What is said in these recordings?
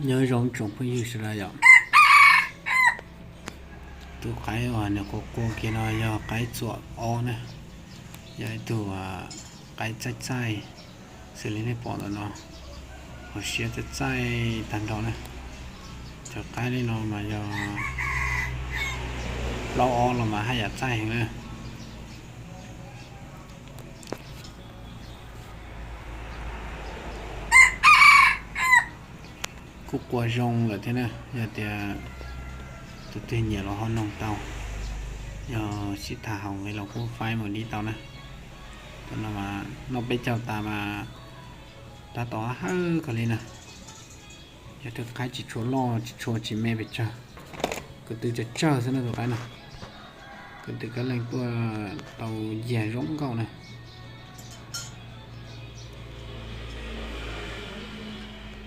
Nyob zoo tsoom phooj ywg sawv daws yom. Tus qaib uas nws qua qua kiag no yog qaib txuas ob na, yog ib tug qaib txaij txaij xws li nej pom ntawm no, hos siab txaij txaij tag nrho na. Cov qaib li no mas yog plaub ob los mas haj yam txaij heev na. Kuj qua zoo lawm thiab na, yog tias tus twg nyiam los ho noog tau, yog sib tham hauv nqe los kuj faib mus dib tau na. Tus no mas noj peb caug tas mas tab tom hawb kawg li na. Yog tus qaib tsis tshua loj tsis tshua tsis me pes tsawg, ko tw tsawg tsawg xwb na tus qaib no. Ko tw kab leej tuaj tau yag zoo nkauj na.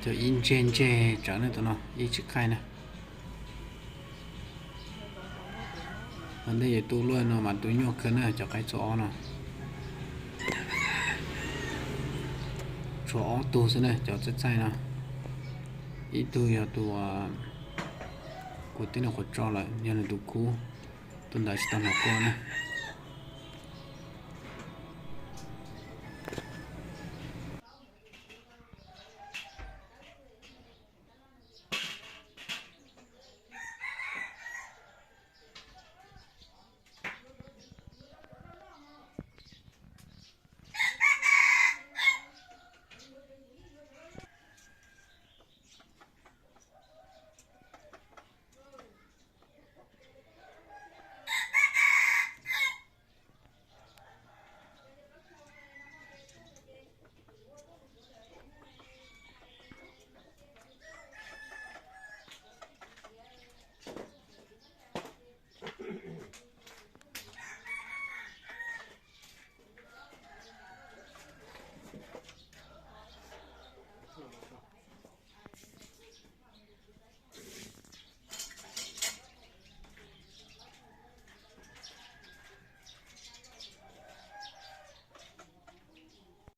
Cov ib ntseg ntseg tsawv na tus no ib tsis qaij na. Ua ntej yuav tu luaj no mas tu nyuaj kawg na cov qaib txuas ob no. Tshuav ob tug xwb na cov txaij txaij no. Ib tug yog tus kuv twb nws qhuav tso lawm yog nws tus khub, tus ntawd tsis tau hnov qua na.